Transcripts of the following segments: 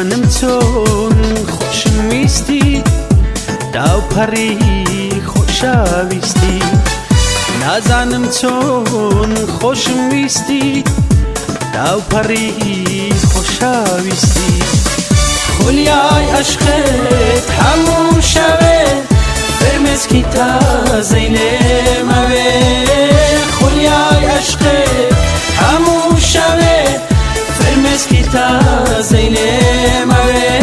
نازانم چۆن خۆشم ویستی داوپەڕی خۆشەویستی نازانم چۆن خۆشم ویستی داوپەڕی خۆشەویستی خولیای ئەشقت هەموو شەوێ فرمێسکی تازەی لێمەوێ خولیای ئەشقت هەموو شەوێ فرمێسکی تازەی لێمەوێ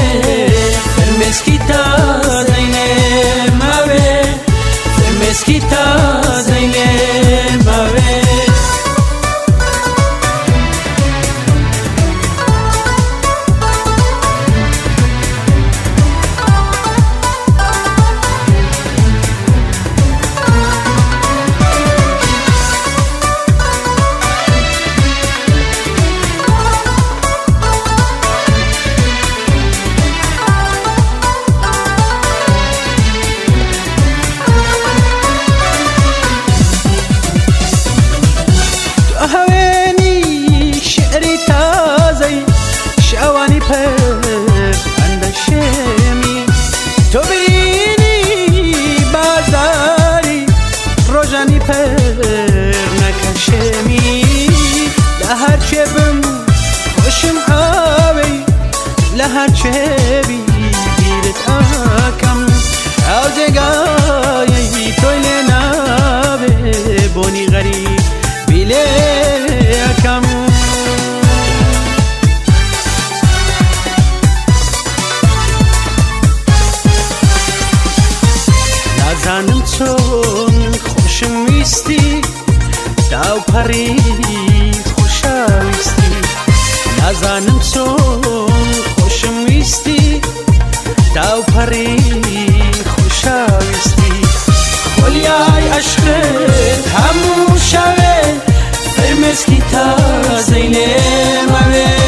فرمێسکی تازەی لێمەوێ فرمێسکی تازەی لێمەوێ. تۆ هەوێنی شیعری تازەی شەوانی پر ئەندەشێمی تۆ برینی بازاری ڕۆژانی پر نەکەشێمی لە هەرچێ بم خۆشم ئاوەی لە هەرچێ بی بیرت ئەکەم ئەو جێگایەی تۆی لێ نابێ بۆنی غەریب بیلێ ئەکەم. نازانم چۆن خۆشم ویستی داوپەڕی خۆشەویستی نازانم چۆن خۆشم ویستی داوپەڕی خۆشەویستی خۆلیای ئەشقت هەموو شەوێ فرمێسکی تازەی لێمەوێ.